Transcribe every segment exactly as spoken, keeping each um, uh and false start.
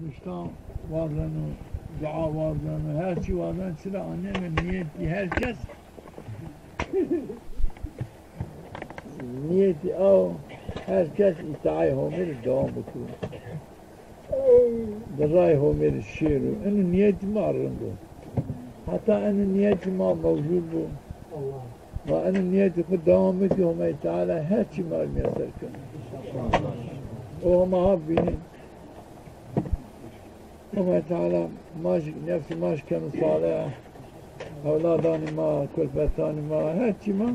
Piştan wazeno, dua wazeno, her çî wazeno, çira aneme niyetî her kes, niyetî aw, her kes îtaayê Homê rê dewam bikiro. Di ray Homê rê şêro. Eno niyetî ma rind o. Heta eno niyetî ma mewcud bo. Ma eno niyetî xwu dewam bikî, Homay Teala her çî ma rê miyeser keno. O Homa ha bînî. Homay Teala ma jî, nefsî ma jî keno salih, ewladanê ma, kulfetanê ma, her çî ma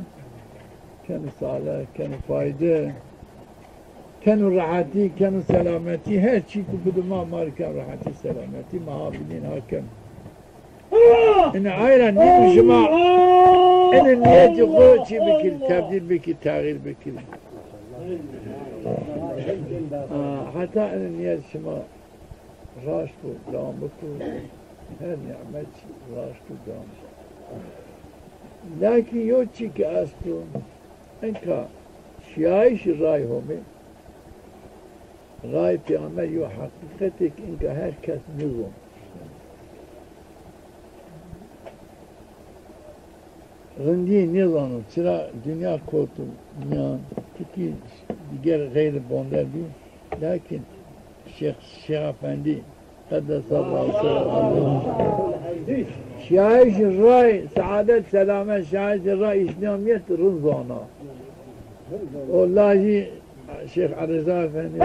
keno salih, keno fayde, keno rehetî, keno selametî, her çî ku bido ma, ma rê keno rehetî, selametî, ma ha bînîn ha keno. Ina ayra nîm şima ina niyetî xwu çî bikir, tebdîl bikir, texyîr bikir. Aa, heta ina niyet şima raşt bo, dewam biko. Her nîmet raşt bo, dewam biko. Lakin yo çî ki esto, enka şiyayîşî ray Homê, ray Peyxamber yo heqîqetê ki enka her kes nizon. Rindî nêzano, çira dinya koto mîyan, tikî diger xeylê bonder bî, lakin Şêx, Şêx Efendî, qeddesallahu sirrehu, şiyayîşî ray, seadet, selamet, şiyayîşî ray, îslamîyet rind zana. O lajî Şêx Elîreza Efendî.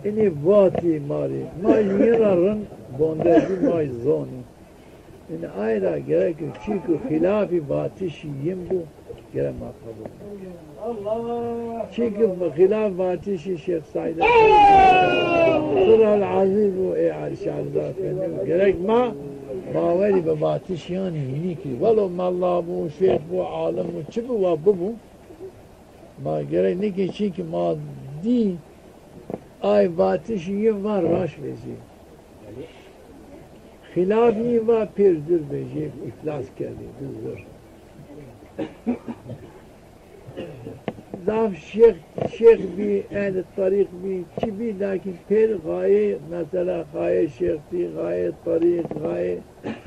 Inî vatî ma rê. Ma jî yena rind bonder bî, ma jî zonî. Inî ay ra gerek çî ku xîlafî vatişî yin bo, gerek ma qebul. Çî ku xîlaf vatişî Şêx Saîd Sirral Ezîz bo, ê Şêx Elîreza Efendî bo. Gerek ma bawerî bi vatişî yanî yinî kî. Welo mella bo, şêx bo, alim bo, çi bo wa bibo. Ma gerek nêkê, çînkî ma dî ay vatişî yin va raşt vejî. Xîlafî yin va pêr zur vejî, îflas kerdî, du zur. Zaf şêx, şêx bî, ehlî terîq bî, çi bî, lakin pêr xayê, mesela xayê şêxtî, xayê terîq, xayê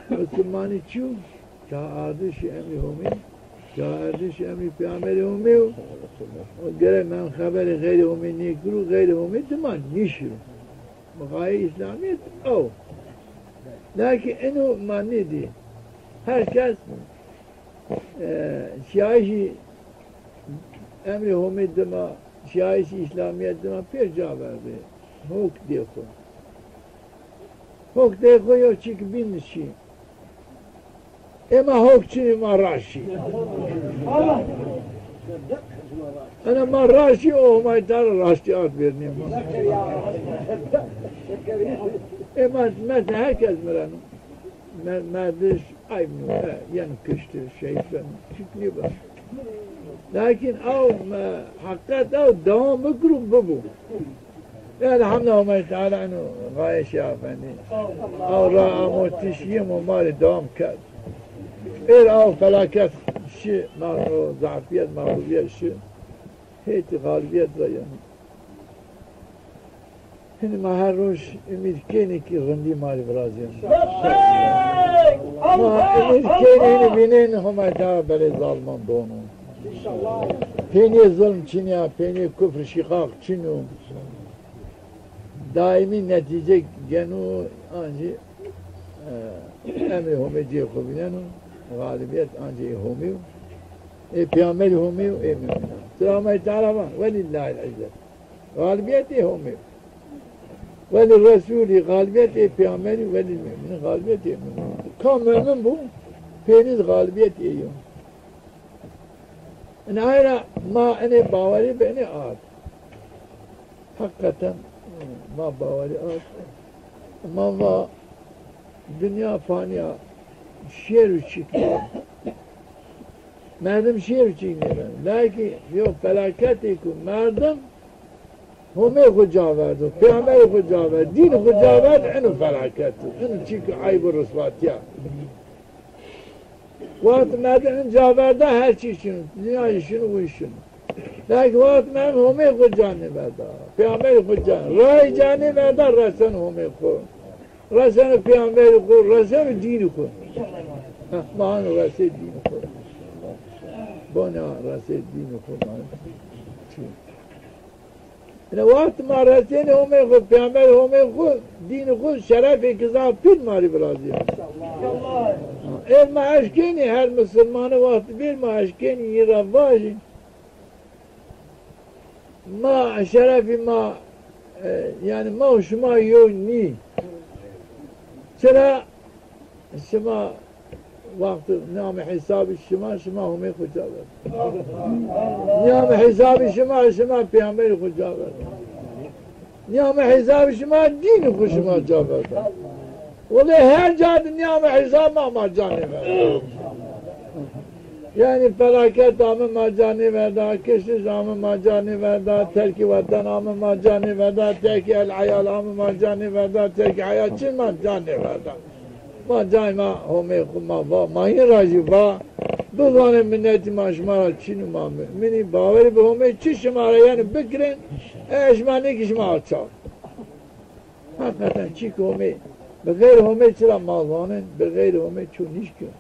musulmanî çi yo? Ca ardişî emrî Homê, ca ardişî emrî Peyxamberê Homê yo. O gerek ma xeberê xeyrê Homê nêkiro, xeyrê Homê dima nêşiro. Xayê îslamîyet ew. Lakin ino ma nêdî. Her kes, e, şiyayîşî emrê Homê dima, şiyayîşî îslamîyet dima pêr ca verdê. Hok dê xwu. Hok dê xwu yo çîk bîn şî. Ê ma hok çinî, ma raşt şî. Ena ma raşt şî, o Homay Teala raştî ard vernîya ma. Ê ma, mesela her kes mireno. Me-, merdiş ayb nîyo, e, yeno kişti, şehîd beno. Çik nêbeno. Lakin ew, e, heqîqet ew dewam bikiro, bibo. Elhamdulîllah, Homay Teala eno xayê Şêx Efendî. Ew ra amo tişî yin û ma rê dewam kerd. Êr ew felaket şi, ma-, o zafîyet, mexlubîyet şi. Hêtî xalibîyet ra yeno. Hinî ma her roj umîd kenî ki rindî ma rê virazîyeno. Ma umîd kenî hinî vînenî Homay Teala belê zaliman dono. Pênîyê zulm çin ya, pênîyê kufr şîqaq çin o. Daîmî netîce geno, ancî, e, emrê Homê cê xo vîneno, xalibîyet ancî ê Homê yo, ê Peyxamberî Homê yo, ê mumînan. Sira Homay Teala va, "Welillahil îzzet." Xalibîyet ê Homê yo. "Welirresûlî", xalibîyet ê Peyxamberî, "welilmumînîn", xalibîyet ê mumînan. Ka mumin bo, pênî zî xalibîyet ê yo. Inay ra ma inê bawerî bi inê ard. Heqîqeten ma bawerî ard. Ma va dinya fanî ya, şêr û çîk nêbeno. Merdim şêr û çîk nêbeno. Lakî yo felaketê ku merdim Homê xwu ca verdo, peyxamberê xwu ca verdo, dîn xwu ca verdo, ino felaket o. Ino çîk eyb û riswatî ya. Wext merdim in ca verda her çî şino, dinya jî şino, wi şino. Lakin wext merdimî Homê xwu ca nêverda. Peyxamberî xwu ca. Ray ca nêverda, reseno Homê xwu. Reseno peyxamberî xwu, reseno dînî xwu. Heh, ma ano resê dînî xwu. Bonê a resê dînî xwu ma. Çi? Ine wext ma resênê Homê xwu, peyxamberî Homê xwu, dînî xwu, şerefêkî zaf pîl ma rê virazîya. Ê ma eşkenî her misilmane wext bêr ma eşkenî yî ra vajî. Ma şerefî ma, e, yanî ma û şima yew nî. Çira? Şima wexto nîyame hesabî şima, şima Homê xwu ca verda. Nîyame hesabî şima, şima peyxamberî xwu ca verda. Nîyame hesabî şima, dînî xwu şima ca verda. Wele her ca de nîyame hesab ma, ma ca nêverda. Yanî felaket ame ma ca nêverda, kiştiş ame ma ca nêverda, terkî weten ame ma ca nêverda, terkî el eyal ame ma ca nêverda, terkî heyat çin ma ca nêverda. Ma cayê ma Homê xwu ma va, ma yin ra jî va, bizanê minetî ma şima ra çin û ma mi-, minî bawerî bi Homê çi şima ra yeno bikirên, e şima nêkî şima açar. Heqîqeten çîk Homê, bi xeyrî Homê çira ma zanên, bi xeyrî Homê ço nîşkên.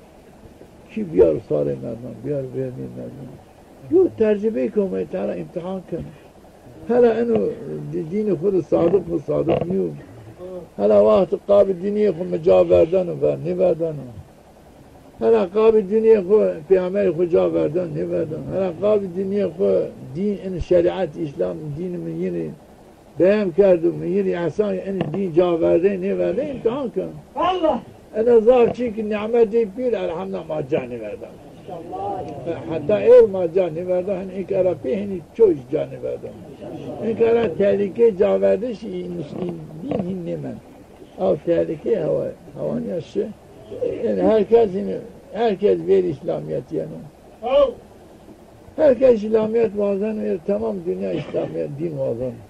Kî biyar sarê merdiman, biyar vernî merdiman. Yo tecrübeyê ke Homê Teala îmtîhan keno. Hela eno dî-, dînê xwu de sadiq mi, sadiq nîyo. Hela wextî qabî dînîyê xwu mi ca verdeno, ver nêverdeno. Hela qabî dînîyê xwu, peyxamberî xwu ca verdeno, nêverdeno. Hela qabî dînîyê xwu, dîn, in şerîet, Îslam, dînî mi yinî behem kerdo, mi yinî ehsan, in dîn ca verdê, nêverdê, îmtîhan keno. Allah! Ena zaf çîk nîmetê pîl, elhamdulillah, ma ca nêverda. Heta êr ma ca nêverda, hin înka ra pê hinî çoy ca nêverda. Înka ra tehlîkê caverdiş, dîn hîn nêmen. Ew tehlîkê hewa, hewanîya şi. Yanî her kes, yanî her kes vêr Îslamîyet yeno. Her kes Îslamîyet wazeno, yanî temam dinya Îslamîyet, dîn wazeno.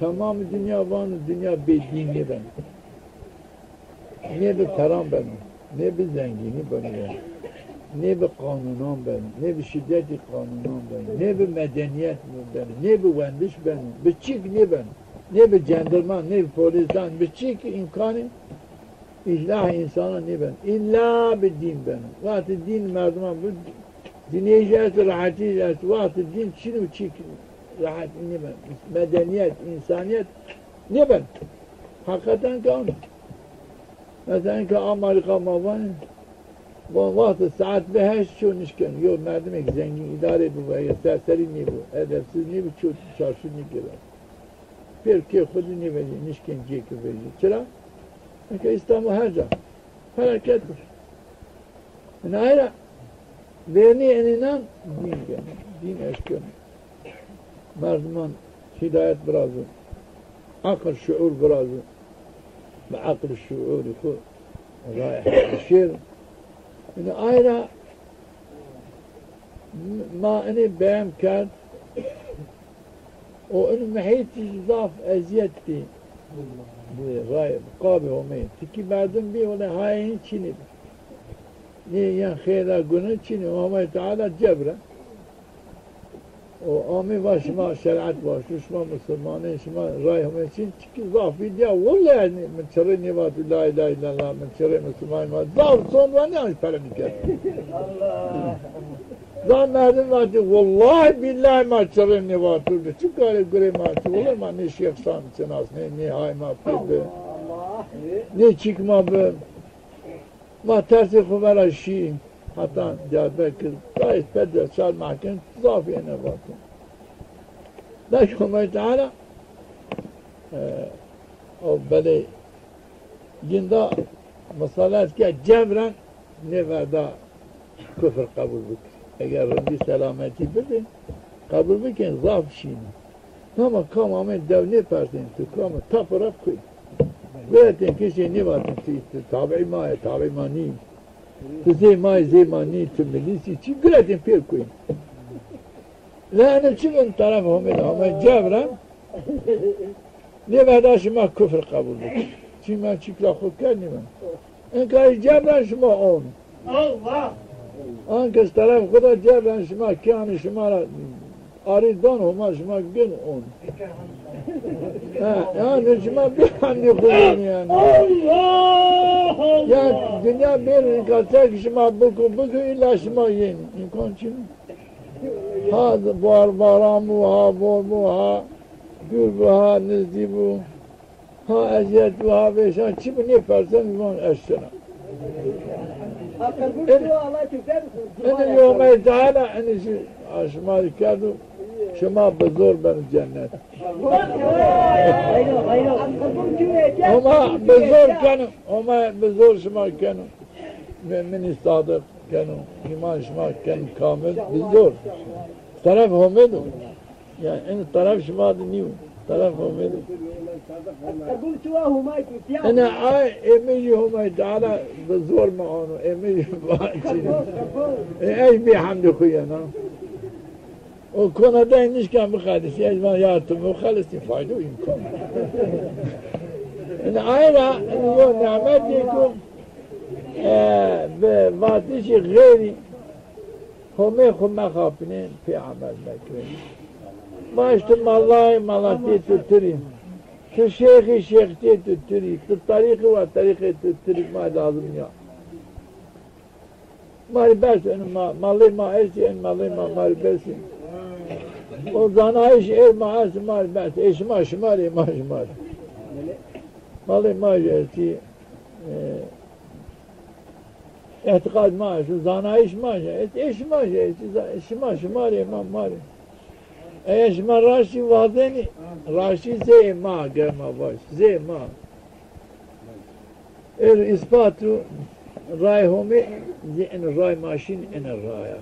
Temam dinya vano dinya bê dîn nêbeno. Nê bi peran beno, nê bi zengînî beno, nê bi qanûnan beno, nê bi şîdetî qanûnan beno, nê bi medenîyet beno, nê bi wendiş beno, bi çîk nêbeno, nê bi cendirman, nê bi polîsan, bi çîk îmkanê îslahê însanan nêbeno. Îlla bi dîn beno. Wextê dîn merdiman bi, dinêjî esto, rehetî esto. Wextê dîn çin û çîk rehetî nêbeno. Medenîyet, însanîyet nêbeno. Heqîqeten ke ano. Mesela înka Amerîka ma vanê, van wextê saet bi heşt ço nişkeno. Yo merdimêk zengîn îdarê bibo, eger serserî nêbo, edepsiz nêbo, ço çarşu nêgêreno. Pêr kê xwu de nêvejê, nişkên cêkî vejê. Çira? Înka Îstanbul her ca. Felaket bi. Ina ay ra vernî enînan dîn geno, dîn eşkeno. Merdiman hîdayet virazo, aqil şuur virazo. Bi aqil şuurî xwu raye heq şêro. Ina ay ra ma inê behem kerd. O in muhîtî zaf ezîyet dî. Bi ray, bi qabê Homê. Tikî merdim bî, wele hayê hîn çinî bi. Nê yen xêr ra gune çinî. Homê Teala cebren. O amê va şima şerîet waşto, şima musulmanê, şima ray Homê çin, çikî zaf bî dîya. Wele yanî min çirê nêvato la îlahe îllallah, min çirê musulman ma. Zaf son ra nîyanî pere nîkerd. Zaf merdim vatî, wellahî bîllahî ma çirê nêvato bi. Çi karê gurê ma çi? Wellahî ma nê şêx şan çinas, nê, nê hay ma pê bi. Nê çîk ma bi. Ma tersê xwu vera şî. Heta Diyarbekir, dayê pede çar mehkem zaf êne vato. Belkî Homay Teala, e, o belê ginda misalet ke cebren nêverda kufr qebul bikir. Eger rindî selametî bibî, qebul bikên zaf şîn. Hema kam amê dew nêpersên tu kam ê, tap û rap kuy. Guretên kesê nêvatin tu, tu tabî ma yê, tabî ma nî. Tu zê ma yê, zê ma nî, tu milîs î, çi guretên pêr kuy. La ene çi bin teref Homê de, Homê cebren nêverda şima kufr qebul bikir. Çima çîk ra xwu kerd nîben. Enka cebren şima on. Allah! Anke teref xwu de cebren şima kîyanî şima ra Arî dan Homa şima gin on. Ha, yanî şima bî hamdê Xwedê yanî. Allah Allah! Ya dinya bêr înkar çek şima biko biko îlla şima yên. Îmkan çin. Ha bar baran bû, ha vor bû, ha dûr bû, ha nizdî bû. Ha eziyet û ha vêşan çi bi nêpersen van ez şina. Ene yo Homay Teala ene şi aşma kerdo, şima bi zor beno cennet. Homa bi zor keno, Homa bi zor şima keno. Mu'minî sadiq keno, îman şima keno kamil, bi zor. Teref Homê do. Ya, ene teref şima de nîyo. Teref Homê de. Ene ay, ê mi jî Homay Teala bi zor mi ano, ê mi jî va çî. E, ey bî hamdê xwu yena. O kona de nişkan bixelisî, ez van ya tu bixelisî faydo îmkan. Ene ay ra, ene yo nîmetê ku, e, bi vatişî xeyrî, Homê xwu mexapinên, pê emel mekirin. Vaj tu malay, malatê tu tirî. Tu şêxî, şêxtê tu tirî. Tu terîqî wa terîqê tu tirî, ma lazim nîya. Ma rê bes, en ma, malê ma estî, en malê ma, ma rê bes. O zanayîş ê ma est, ma rê bes. Ê şima, şima rê, ma şima rê. Malê ma jî estî, e, Îtîqad ma, şu zanayîş ma, ê şima, şima, şima rê, ma, ma rê. Eger şima raştî vazenî, raştî zê ma, ger ma vaj, zê ma. Er îspat û ray Homê zî eno ray ma şîn eno raya.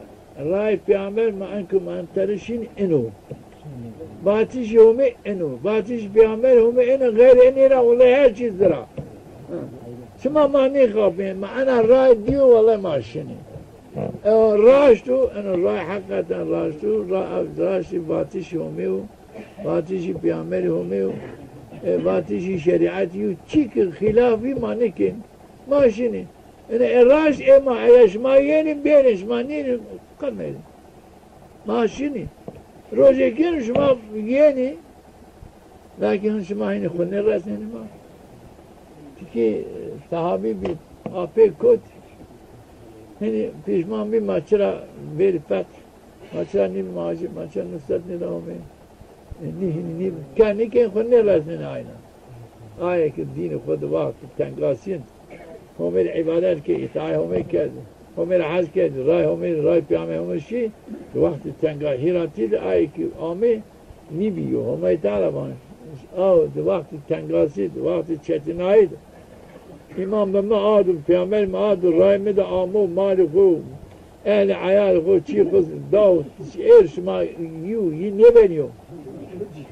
Ray peyamber ma enku ma enterişîn ino. Vatişî Homê ino. Vatişî peyamber Homê ino. Xeyrê inî ra wele her çî zira. Şima ma nêxapîn. Ma ena ray dîyo wele ma şinî. E, raşt o, eno ray heqîqeten raşt o. Ra-, raştî vatişî Homê o. Vatişî peyamberî Homê o. E, vatişî şerîetî yo. Çî ki xîlafî ma nêkên. Ma şinî. Ene e raşt ê ma, eger şima yenî bêrê, şima nêrê qemêrê. Ma şinî. Rojêkên şima yenî, lakin şima hinî xwu nêresnenî ma. Tikî, e, sehabî bî, apê kot, hinî pîşman bî ma çira verî feth, ma çira nîbî ma hacî, ma çira nusret nêda Homê. E, nî hinî nî, kenî ke xwu nêresnenî ayna. Aye ke dînê xwu de wextê tengasî yin, Homê rê îbadet kerdî, îtaê Homê kerdî, Homê rê hez kerdî, ray Homê, ray peyamê Homê şî, di wextê tengasî hîratî de aye ke amê nîbîyo, Homay Teala vanê. Aw, di wextê tengasî, di wextê çetinayî de. Îman bi mi ard û peyamberê mi ard û ray mi de amo, malê xwu, ehlê eyalê xwu, çî xwu daw, êr şima yî, yî nêbenîyo.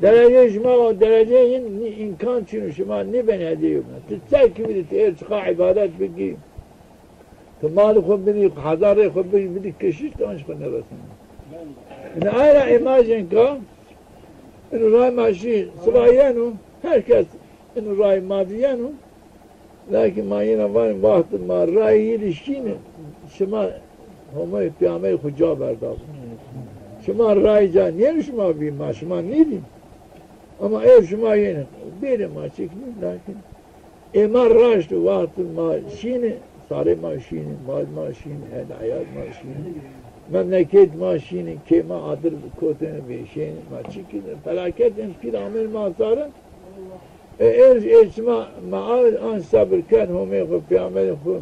Dereceyê şima, o dereceyê yin nî îmkan çin o, şima nêbenî hedê yo. Ti çer kî bidî, ti êr çiqa îbadet bikî, ti malê xwu bidî, hezarê xwu bidî, bidî keşîş, ti anc xwu nêresnenî. Ina ay ra ê ma jî enka, ino ray ma şî, siba yeno, her kes ino ray ma de yeno. Lakin ma yena vanê, wextê ma rayê yi de şîne, şima Homay peyamberê xwu ca berdabû. Şima rayê ca nêno, şima bî, ma şima nîdî. Ama ew şima yenê. Bêrê ma çik nî, lakin ê ma raşt o, wextê ma şîne, sarê ma şîne, mal ma şîne, ehlê eyal ma şîne, memleket ma şîne, kê ma adir kotene vêşêne, ma çik nî, felaket ên pîl amên ma sare. E, êr, êr şima ma aw an sebir ken, Homê xwu, peyamberê xwu.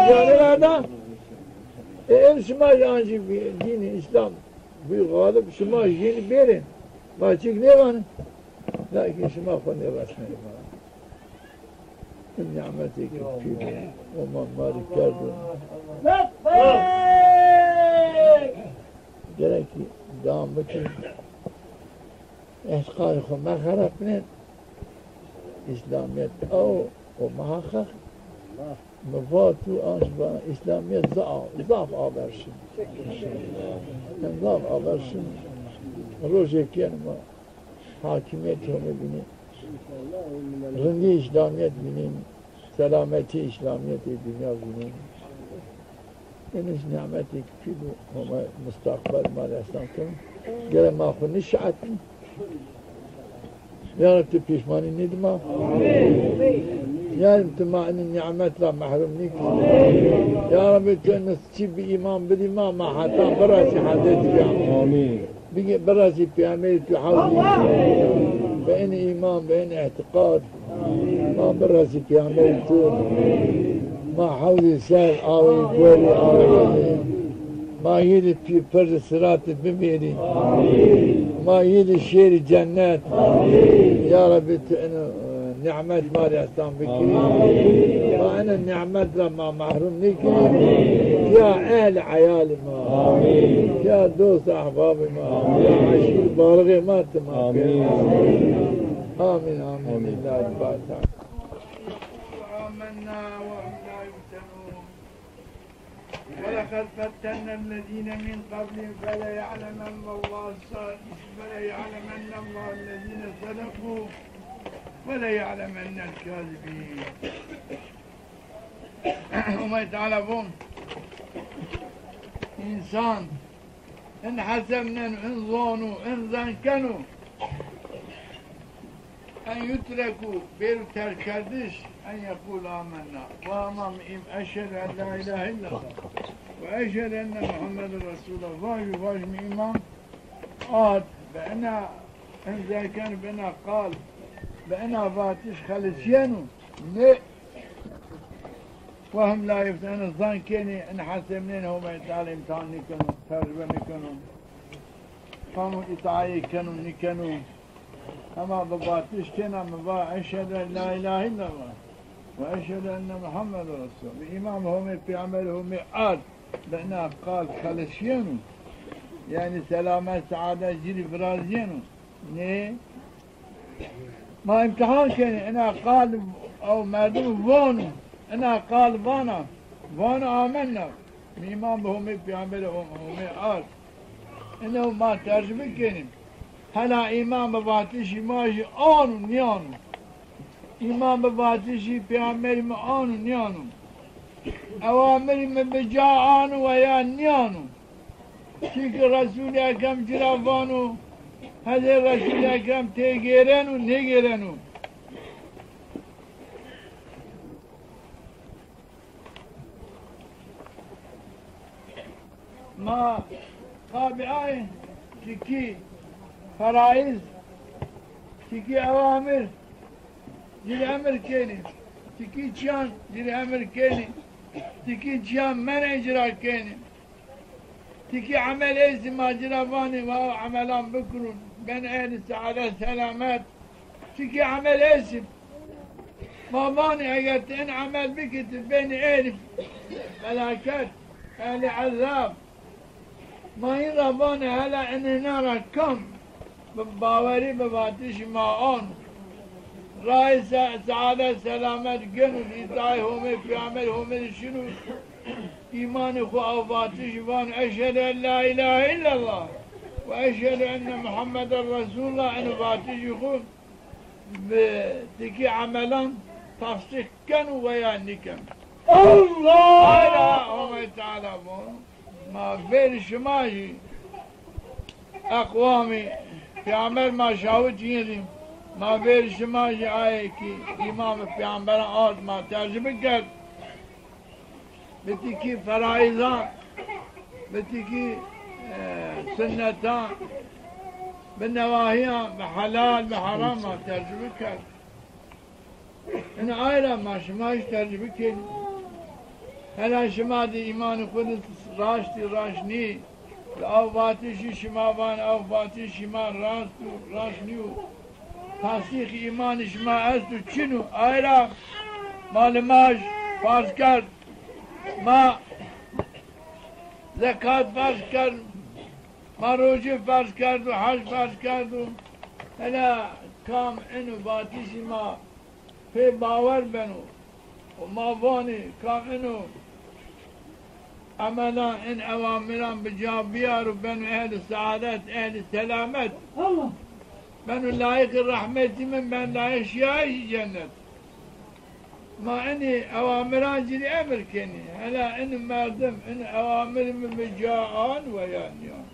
Canê verda. E, êr şima jî an jî dînê Îslam bî xalib, şima jî yenî bêrên. Ma çik nêvanê. Lakin şima xwu nêresnenî ma. În nîmetê ke pîl o, Homa ma rê kerdo. Gerek dewam bikî. Îtîqadê xwu mexerepnên. Îslamîyet ew o, muheqeq. Mi va tu anc va Îslamîyet za-, zaf aver şin. Zaf aver şin. Rojêk yenî ma hakîmîyetê Homê bînî. Rindî Îslamîyet bînî. Selametî Îslamîyetê dinya vînên. Ênî zî nîmetêk pîl o, Homa mustaqbel ma rê îhsan kin. Gere ma xwu nişietîn. Ya Reb, tu pîşmanî nîdi ma. Ya Reb, tu ma enî nîmet ra mehrum nîkî. Ya Reb, tu enî çî bi îman bidî ma, ma heta biresî Hezretî Peyxamber. Amîn. Bigê biresî Peyxamberî tu hewzî. Bi enî îman, bi enî îtîqad. Ma biresî Peyxamberî tu. Ma hewzî ser, awê guerî, awê hewzî. Ma yî di pî-, pirdi siratî bimêrî. Ma yî di şêrî cennet. Ya Rebbî, tu ino, e, nîmet ma rê ihsan bikirî. Ma ino nîmet ra ma mehrum nêkirî. Ya ehl eyalî ma. Ya dost ehbabî ma. Ya eşîr barixê ma ti ma kir. Amîn, amîn. Lillahîl Fatiha. آمنا وهم لا يفتنون. ولقد فتنا الذين من قبلهم فليعلمن الله الصادق، فليعلمن الله الذين صدقوا، وليعلمن الكاذبين. Homay Teala von, însan in hesebneno, in zono, in zan keno, en yutreku, bêro terkkerdiş, en yequlu amenna. Va ma mi îm-, eşhedü en la îlahe illallah ve eşhedü enne Muhammeden Resulullah. Vaj û vaj mi îman ard, bi ina, in zan keno, bi ina qal, bi ina vatiş xelisîyeno. Nê. Ve hum la yuftenun, zan kenî, in hesebnên Homay Teala îmtîhan nîkeno, tecrube nîkeno. Fam û îtaayê keno, nîkeno. Hema bi vatiş kena, mi va eşhedü en la îlahe illallah ve eşhedü enne Muhammeden Resul. Bi îman bi Homê Peyxamberî Homê ard, bi ina qal xelisîyeno. Yanî selamet, seadet ci rê virazîyeno. Nê? Ma îmtîhan kenî, ina qal ew merdim vono, ina qal vana, vano amenna. Mi îman bi Homê Peyxamberî Hom-, Homê ard. Ino ma tercime kenî. Hela îman bi vatişî ma jî ano, nîyano. Îman bi vatişî Peyxamberî mi ano, nîyano. Ewamirî mi bi ca ano weya nîyano. Çimkî Resûlî Ekrem ci ra vano, hezê Resûlî Ekrem têgêreno, nêgêreno. Ma qabî ay tikî feraiz, tikî ewamir ci rê emir kenî, tikî çîyan ci rê emir kenî, tikî çîyan menê ci ra kenî. Tikî emel êsî ma ci ra vanî, wa ew emelan bikirûn, ben ehlî seadet selamet. Tikî emel êsî. Ma vanî eger ti in emel bikî, ti benî ehlî felaket, ehlî ezab. Ma hîn ra vanî hela in hîna ra kam bi bawerî bi vatişî ma an. Rayê se-, seadet selamet geno, îtaayê Homê Peyxamberî Homê de şino. Îmanê xwu ew vatişî vano, eşhedü en la îlahe illallah ve eşhedü enne Muhammeden Resulullah, eno vatişî xwu bi tikî emelan tasdîq keno weya nîkeno. Allah! Ayra Homay Teala vano, ma vêr şima jî eqwamî Peyxamber ma şawit yin rî, ma vêr şima jî ayê kî îman bi Peyxamberan ard ma tercime kerd. Bi tikî feraîzan, bi tikî, e, sunnetan, bi newahîyan, bi helal, bi heram ma tercime kerd. Ina ay ra ma şima jî tercime kenî. Hela şima di îmanê xwu di raşt î, raşt nî. Ew vatişî şima van, ew vatişî şima rast û raşt nîyo. Tasdîqî îmanî şima est û çin o. Ay ra ma limaj ferz kerd. Ma zekat ferz kerd. Ma rocî ferz kerd û hec ferz kerd û hela kam ino vatişî ma pê bawer beno û ma vanî kam ino emelan, in ewamiran bi ca biyaro, beno ehlî seadet, ehlî selamet. Allah! Beno layiqî rehmetî min, ben layiq şiyayîşî cennet. Ma inî ewamiran ci rê emir kenî. Hela in merdim, in ewamirî mi bi ca an weya nîyan.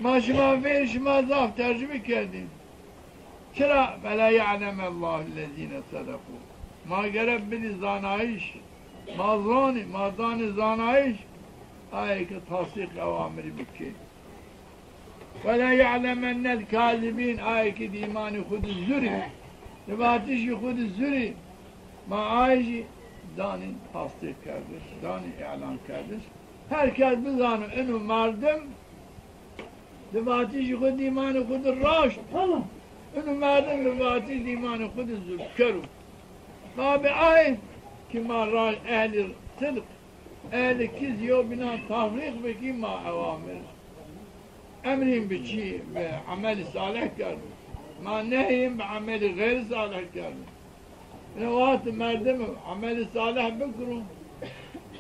Ma şima fêr şima zaf tercüme kerdî. Çira? Fela ya'lemellahüllezîne sedekû. Ma gere bidî zanayîş. Ma zonî, ma danî zanayîş. Ayê ke tasdîq ewamirî bikê. Wela ya'lemennel kazibîn, ayê ke di îmanî xwu di zurî, di vatişî xwu di zurî, ma ay jî danî tasdîq kerdiş, danî îlan kerdiş. Her kes bizano ino merdim di vatişî xwu di îmanî xwu di raşt. Ino merdim di vatiş di îmanî xwu di zurker o. Ma bi ay ki ma ra-, ehlî sidq, ehlî kî zî yewbînan tefrîq bikî ma ewamir. Emrîn bi çî, bi emelî salih kerdin. Ma nehyîn bi emelî xeyrî salih kerdin. Ino wext merdim emelî salih bikiro,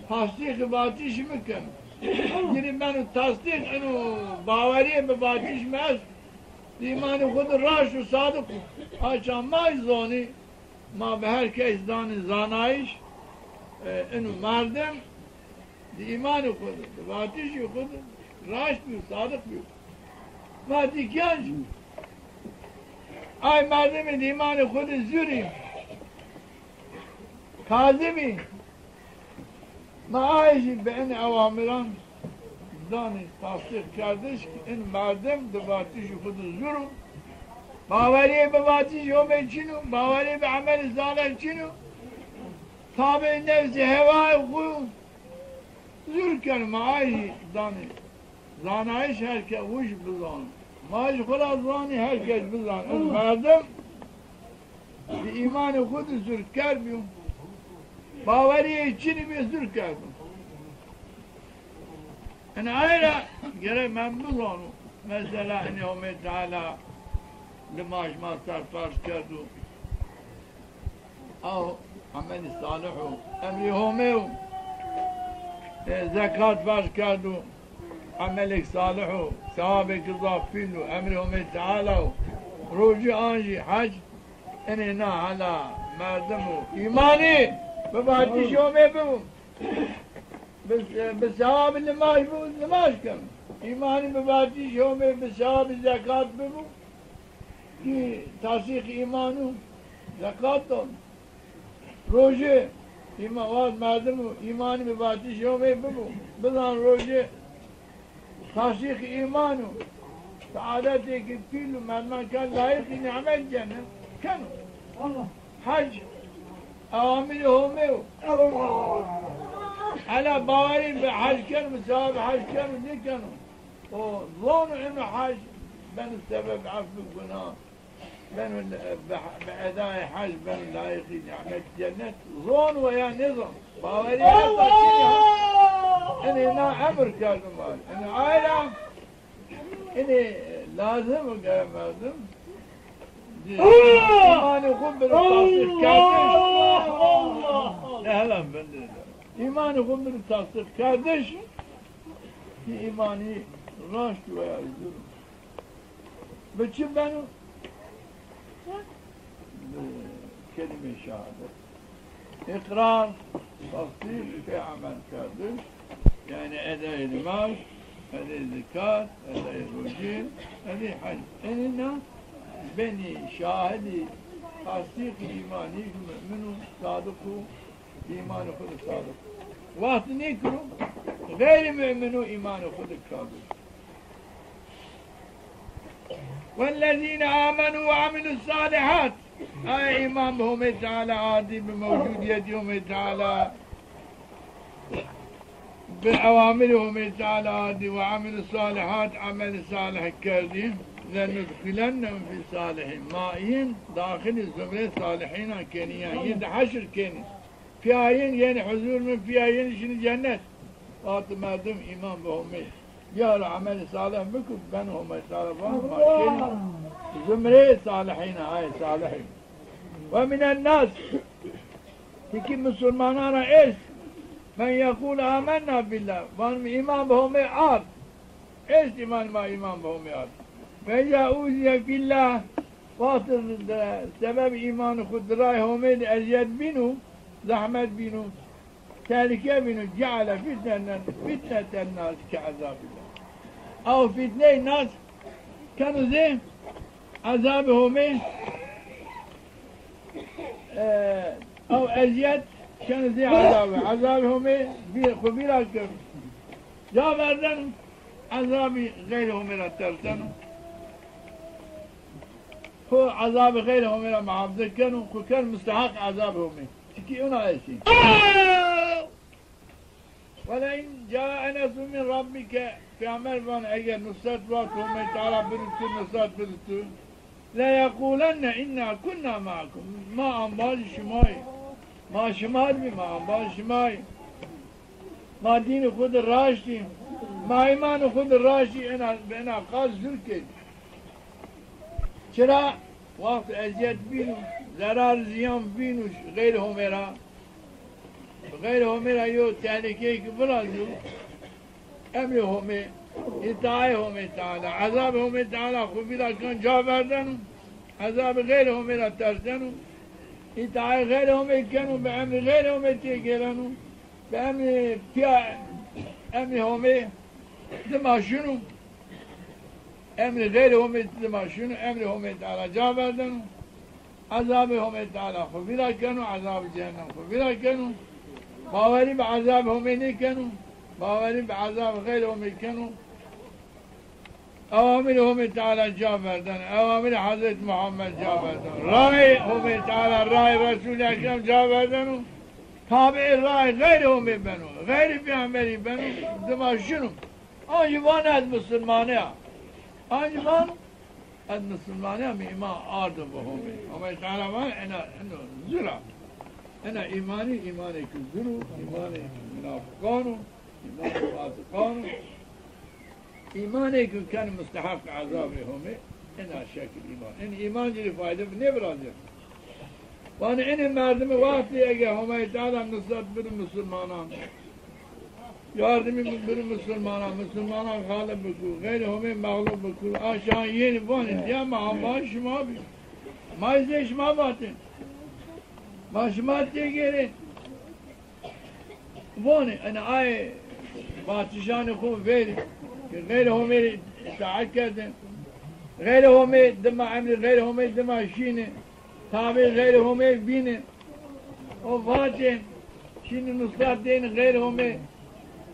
tasdîqî vatişî mi keno. Girî beno tasdîq, ino bawerîye bi vatişî mi est, di îmanî xwu di raşt û sadiq o. Aça ma zonî, ma bi her kes danî zanayîş, e, ino merdim di îmanî xwu di, di vatişî xwu di raşt bîyo, sadiq bîyo. Ma dî kîyan jî ay merdimî di îmanî xwu di zurî, kazibî, ma ay jî bi in ewamiran danî tasdîq kerdiş ki in merdim di vatişî xwu di zur o. Bawerîye bi vatişî Homê çin o, bawerîye bi emelî salih çin o. Tabî nefsî hewayê xwu zur keno, ma ay jî danî zanayîş, her ke wuj bizano. Ma jî xwu ra zanî, her kes bizano. In merdim di îmanî xwu di zurker bîyo. Bawerîyê çinî bî, zur kerdo. Ina ay ra gerek ma bizano. Mesela inê Homê Teala limaj ma ser ferz kerdo. Aw emelî salih o, emrî Homê o. E, zekat ferz kerdo, emelêk salih o, sewabêk zaf pîl o, emrî Homê Teala o. Rojî an jî hec, inê na hela merdim o. Îmanî bi vatişî Homê bibo. Bi, bi sewabî limaj bibo, limaj keno. Îmanî bi vatişî Homê, bi sewabî zekat bibo. Ki tasîq îman o, zekat don. Rojê, îma-, waz merdim o, îmanî bi vatişî Homê bibo. Bizan rojê tasîq îman o. Seadetêkî pîl o, merdiman ke layîqî nîmet cennet keno. Hec, ewamirî Homê o. Hela bawerî bi hec keno, bi sewabî hec keno, nêkeno. O zono ino hec beno sebeb efû guna, beno le-, bi, bi edayê hec beno layîqî nîmet cennet. Zon weya nêzon. Bawerî esta çinî ya. Inê na emir kerdim var. Inê ay ra, inê lazim o gere merdim. Îmanê xwu biro tasdîq kerdiş. Ne helam bende. Îmanê xwu biro tasdîq kerdiş. Ki îmanî raşt weya zur. Bi çi beno? Bi kelîmê şehadet. Îqrar, tasdîq, pê emel kerdiş. Yanî edayê nimaj, edayê zekat, edayê rojî, edayê hec. Enî na benî şahidî tasdîqî îmanî, mu'min û sadiq û îmanê xwu di sadiq. Wext nêkiro, xeyrî mu'min û îmanê xwu di kadiş. Wellezîne amenû ve amilus salihât. Ay îman bi Homê Teala ardî, bi mewcudîyetî Homê Teala, bi ewamirî Homê Teala ardî ve amilus salihât, emelî salih kerdî. Lenudxilennehum fî salihîn. Ma îyin daxilî zumrê salihînan kenî, yan yin di heşr kenî. Pîya yin yenî huzur mi, pîya yin şinî cennet. Wextî merdim îman bi Homê biyaro, emelî salih biko, ben Homê Teala van ma şinî zumrê salihîn, ay salihî. Ve minen nas, tikî musulmanan ra est, men yeqûl amenna billah, van mi îman bi Homê ard. Est îman ma îman bi Homê ard. Ve îza uziye fillah, wextî de sebeb îmanî xwu di ray Homê de ezîyet bîno, zehmet bîno, tehlîke bîno, ceale fitneten, fitneten nas ke ezabillah. Ew fîtney nas keno zê ezabê Homê, e, ew ezîyet keno zê ezabê. Ezabê Homê vî-, xwu vîra keno. Ca verdeno, ezabê xeyrê Homê ra terseno. Xwu ezabê xeyrê Homê ra muhafize keno, xwu keno musteheq ezabê Homê. Tikî ina estî. Welein caa nesrun min rabbike, Peyxamber van, eger nusret vat Homê Teala bido tu, nusret bido tu, leyequlenne inna kunna maakum, ma embazî şima yî. Ma şima di bî, ma embazî şima yî. Ma dînê xwu di raşt î. Ma îmanê xwu di raşt î, ina, ina qal zur kerd. Çira? Wexto ezîyet bîno, zerar zîyan bîno xeyrê Homê ra, xeyrê Homê ra yo tehlîkeyêk virazîyo, emrê Homê, îtaayê Homê Teala, ezabê Homê Teala xwu vîra keno, ca verdeno, ezabê xeyrê Homê ra terseno, îtaayê xeyrê Homê keno, bi emrê xeyrê Homê têgêreno, bi emrê pîya, emrê Homê dima şino. Emrê xeyrê Homê dima şino, emrê Homê Teala ca verdeno. Ezabê Homê Teala xwu vîra keno, ezabê cehennem xwu vîra keno. Bawerî bi ezabê Homê nêkeno, bawerî bi ezabê xeyrê Homê keno. Ewamirê Homê Teala ca verdeno, ewamirê Hezret Muhammed ca verdeno. Rayê Homê Teala, rayê Resûlê Ekrem ca verdeno. Tabîê rayê xeyrê Homê beno, xeyrê peyxamberî beno, dima şino. Ancî van ez musulmane ya. Ancî van ez musulmane ya, mi îman ardo bi Homê. Homê Teala van ena, ena zur a. Ena îmanî, îmanêko zur o, îmanê munafiqan o, îmanê fasiqan o. Îmanêko keno musteheq ezabê Homê, ena şekil îman. Ena îman ci rê fayde bi nêvirazeno. Vanê enê merdimî wextî eger Homay Teala nusret bido musulmanan, yardimî bido musulmanan, musulmanan xalib biko, xeyrê Homê mexlub biko, a şan yenî vanê, dîya ma embazê şima bî. Ma zê şima vatên. Ma şima têgêrên. Vonê, ena ayê vatişanê xo verî, ke xeyrê Homê rê îtaet kerdê. Xeyrê Homê dima, emrê xeyrê Homê dima şînê. Tabî xeyrê Homê bînê. O vatên, şînê nusret dênê xeyrê Homê.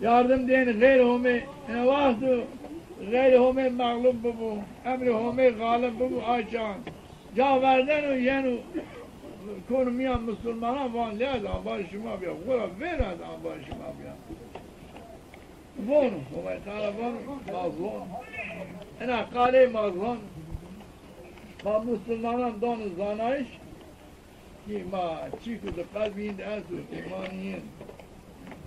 Yardim dênê xeyrê Homê. Ena wexto xeyrê Homê mexlub bibo, emrê Homê xalib bibo, a çan ca verdeno, yeno kono mîyan musulmanan, van lê ez embazê şima bîya, xora vêr ez embazê şima bîya. Vono, Homay Teala vano, ma zon. Ena qalê ma zon. Ma musulmanan dano zanayîş, kî ma çîko di qelbî yin di esto, îmanî yin.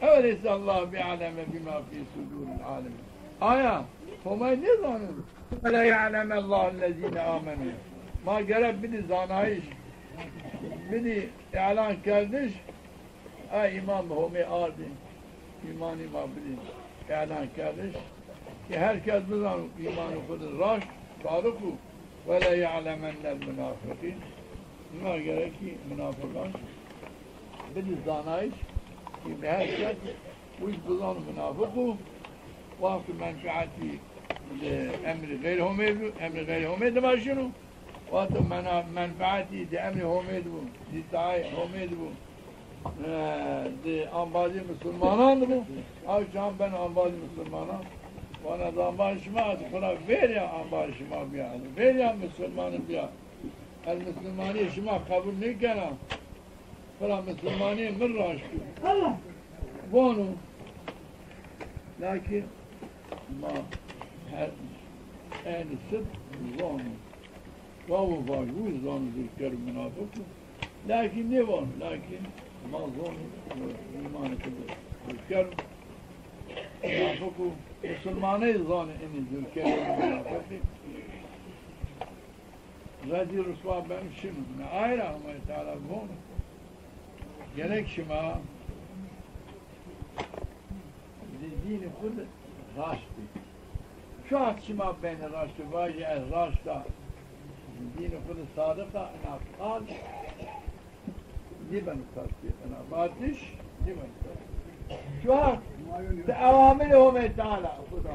Eveleyse Allahu bi'aleme bima fî sudûril alemin. Aya Homay nêzano? Wela ya'lemellahul lezîne amenu. Ma gerek bidî zanayîş, bidî îlan kerdiş, a îman bi Homê ardî, îmanî ma bidî îlan kerdiş, ke her kes bizano îmanê xo di raşt, sadiq o. Wela ya'lemennel munafiqîn. Ma gerek kî munafiqan bidî zanayîş, kî her kes wi bizano munafiq o, wexto menfeetî di emrê xeyrê Homê bi, emrê xeyrê Homê dima şino, wexto mena-, menfeetî di emrê Homê di bo, di îtaayê Homê di bo, e, di embazê musulmanan di bo, ew çan beno embazê musulmanan, vano ez embazê şima, ez xora vêrîya embazê şima bîya, ez vêrîya musulmanî bîya. Ez musulmanîyê şima qebul nêkena. Xora musulmanîyê mi raşt o. Vono. Lakîn ma her enî sid zono. Gawo vaj wi zono zûrker û munafiq o. Lakîn nêvano. Lakîn ma zono îmanê xo di zûrker û munafiq o. Musulmaney zanê enî zûrker û munafiqî. Rezîl riswa beno şino. Ina aye ra Homay Teala vono, gerek şima di dînê xo di raşt bê. Çi wext şima benê raşt û vajê ez raşt a, di dînê xo di sadiq a, ina qal nêbeno tasdîq, ina vatiş nêbeno tasdîq. Çi wext di ewamirê Homê Teala xo di